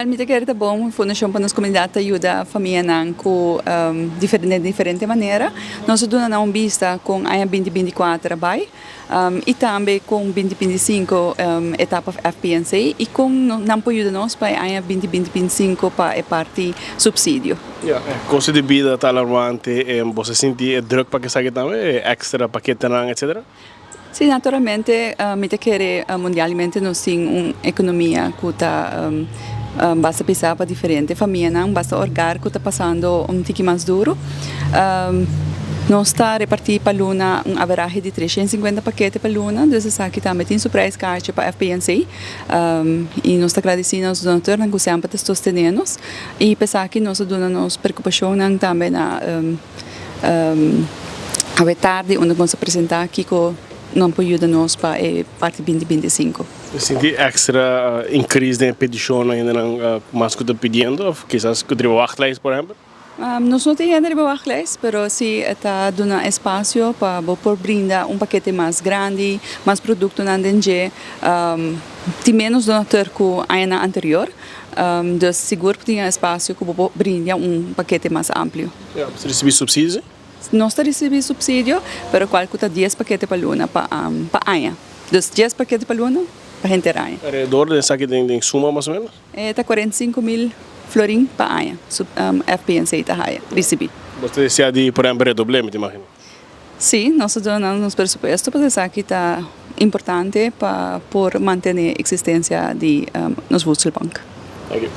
Mi ta kere ta bon Fundashon pa Nos Komunidat ta yuda famianan ku den diferente manera. Nos a duna nan un bista kon aña 2024 a bai i tambe kon 2025 etapa FPNC i kon nan por yuda nos pa e aña 2025 pa e parti supsidio. Ya, e kosto di bida ta alarmante, bo sa sinti e druk pa esaki tambe, e extra paketenan etcetera? Sí, naturalmente mi ta kere mundialmente nos tin un ekonomia ku ta basta pisá pa diferente famianan, basta orgar ku ta pasando un tiki mas duru. Nos ta repartí pa luna un averahe di 350 pakete pa luna, dus esaki tambe tin su prijskaartje pa FPNC. I nos ta gradisí nos donatornan ku semper ta sostené nos i pa esaki nos a duna nos preokupashonnan tambe na Awe tardi unda nos a presenta kico nan por yuda nos pa e parti 2025. Sinti extra increase den e peticionnan hendenan mas cu ta pidiendo of kisas cu ta riba wachtlijst por ehempel? Nos no tin hende riba wachtlijst pero si e ta duna espacio pa bo por brinda un pakete mas grandi, mas productonan den dje. Tin menos donateur cu añanan anterior, dus sigur tin espacio cu bo por brinda un pakete mas amplio. Ya, bo ta ricibi subsidio si? Nos ta ricibi subsidio, pero cual cu ta 10 pakete pa luna pa pa aña. Dus 10 pakete pa luna pa henter aña. Alrededor den esaki den suma mas o menos? E ta 45 mil florin pa aña FPNC ta haya, ricibi. Bo ta desea di por ehempel redoble, mi ta imagina? Sí, nos ta duna nos presupuesto pasobra esaki ta importante pa por mantene existencia di nos voedselbank. Thank you.